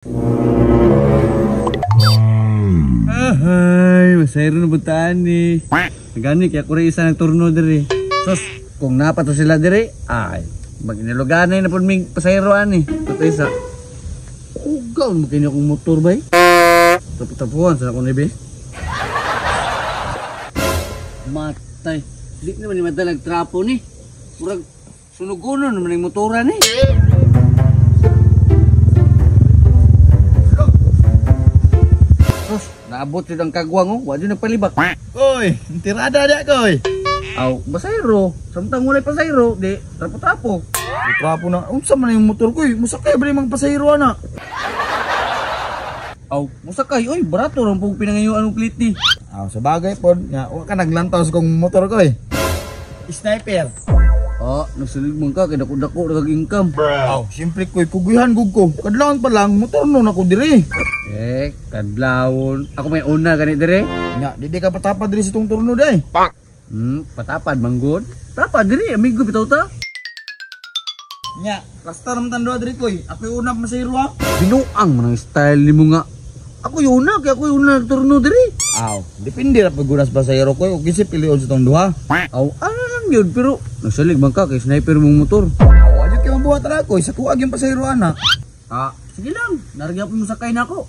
Ay, masayro na butaan ni. Gani kaya ko rin isa nagturno diri. Sus, kung napato sila diri, ay, mag-iniluganay na po mig pasayro ani. Patay sa ugaw mo kini akong motor bay. Tapu-tapuan sa akong nibi. Matay. Di naman ni madalag trapo ni. Murag sunugonon naman yung motora ni. Sus, naabot yun ang kagwang oh. Wa yun nagpalibak. Oy, tirada di ako oy. Aw, basayro. Samtang walay pasayro, di trapo-trapo. Trapo na. Unsa man yung motor ko eh? Musakay ba yung mga pasahero ana? Aw, musakay oy, barato ra pong pinangayuan og plate ni. Aw, sa bagay pod nga wa ka naglantaw sa kong motor ko eh. Sniper. Ah, nagsalig man ka kay dako-dako ra kag income. Aw, siyempre koy puguhan gug ko. Kadlawon pa lang motor no nako diri. Eh, kadlawon. Ako may una gani dire. Nya, di ka patapad diri sa tong turno day. Patapad manggod. Tapad diri, amigo bitaw ta. Nya, rasta naman tan duha diri koy. Ako yung una pasahero ha. Binuang man ang style nimo nga. Ako yung una, kaya ako yung una nagturno diri. Aw, depende ra pag gunas pasahero koy. O kinsa pilion sa tong duha. Aw, ano lang yun, pero nagsalig man ka kay sniper mong motor. Aw, adyo kay mabuhat ra koy. Sa kuag yung pasahero ana. Ah, sige lang, nargyapon mo sakay na ako.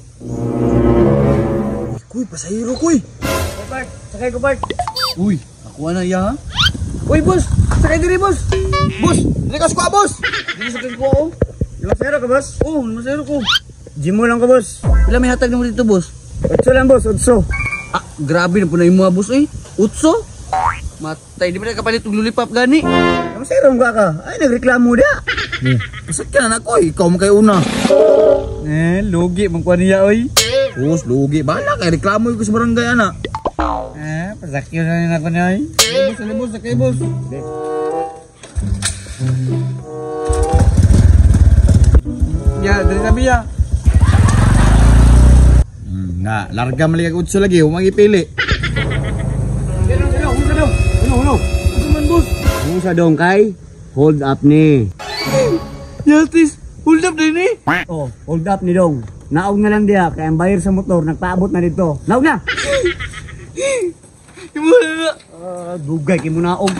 Kuy, pasahero koy. Bart, sakay ko Bart. Uy, ako na iya ha. Uy, boss, sakay diri boss. Boss, dili ka sa kuha, boss. Dili sakay ko oh. Lumasero ka, boss? Oh, masayro ko. Gym mo lang ka, boss. Pila may hatag nimo dito, boss? 8 lang, boss. 8. Ah, grabe na po na imo boss eh. 8? Matay, di ba na kapalit og lollipop gani? Lumasero ka ka. Ay, nagreklamo da. Pasakyan na koy, ikaw man kay una. Eh, lugi man kuha niya oy. Boss, lugi. Bahala kay reklamo ko sa barangay ana. Eh, pasakyan na nako niya oy. Boss, ano boss, sakay boss. Ya, diri sabi ya. Na, larga man lagi 8 lagi, huwag ipili. Uno. Unsa man boss? Unsa dong kay? Hold up ni. Yatis, hold up din eh. Oh, hold up ni dong. Naog na lang diha kay ang bayar sa motor nagpaabot na dito. Naog na. Imo na. Dugay kay mo naog.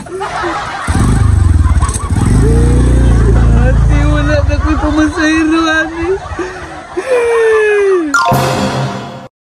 Ate, wala na ko'y pamasayro, ani.